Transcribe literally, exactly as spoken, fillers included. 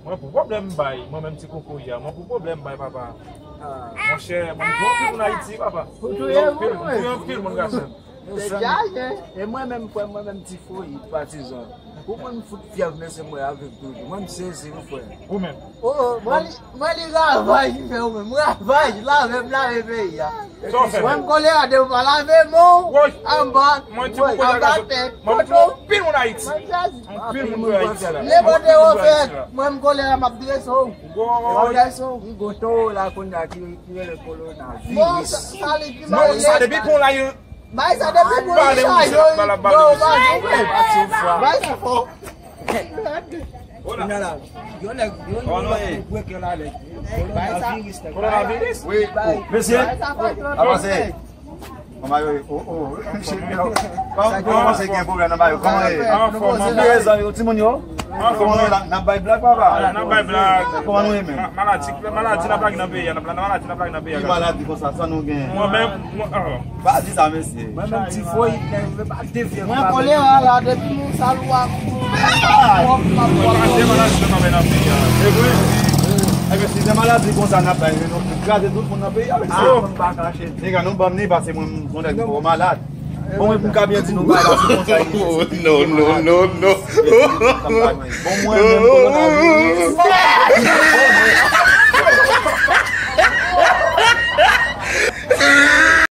Mwen pou pwoblèm bay, mwen menm ti koko ya, mwen pou pwoblèm bay papa. Monchè, mwen gen anpil moun Ayiti, papa. Ou touye moun, wi. Touye anpil moun, gason. Se chaje. E mwen menm, frè, mwen menm ti foyi, patizan. Ou konn fout fyèv, mesye, mwen avèk toujou. Mwen m sezi, wi, frè. Ou menm. Oh, oh, mwen li, mwen li ravaj li fè ou menm. Ravaj, lave m, lave peyi a. Sa w fè? Mwen m kolera de ou pa lave men w. Woy. Anba. Mwen di ou kolera gason. Mwen di ou anpil moun Ayiti. Anpil moun Ayiti la. Nenpòt erè w fè, mwen m kolera m ap drese w. M ap drese w. M gon toro la kounye a ki, ki rele kolonaviris. Bon, sa, sa li ki male. Sa depi pou la yo. Bay sa depi pou li sa yo. Bala, bala, bala. Bay sa fò. Kounye a la, yon nèg, yon nèg bweke la nèg. Bay sa. Kolonaviris? Wi. Mesye, a pase. Kòman yo ye? Oh, oh. Kòman, kòman se gen pwoblèm nan ba yo? Kòman yo ye? Anfòm, anfòm. Mezanmi, yo, timoun yo. Kòman yo la? N ap bay blag, papa? N ap bay blag. Kòman nou ye menm? Ma-, maladi, maladi n ap lage nan peyi a, n ap la-, maladi n ap lage nan peyi a. Ki maladi konsa, sa nou gen? Mwen menm, mwen, oh. Pa di sa, mesye. Mwen menm ti foyi, nèg, pa devye. Mwen kolera la, depi nou sa lwa. Mwen pa de maladi nan peyi a. E vre? Ebyen, si se maladi konsa n ap bay, nou kraze tout moun nan peyi a, mesye. Nèg, nou ban m ni pase mwen, mwen nèg twò malad. Bon, mwen pou m ka byen di nou bagay la, se konsa li ye. Oh, non, non, non, non. Bon, mwen menm, kolonaviris.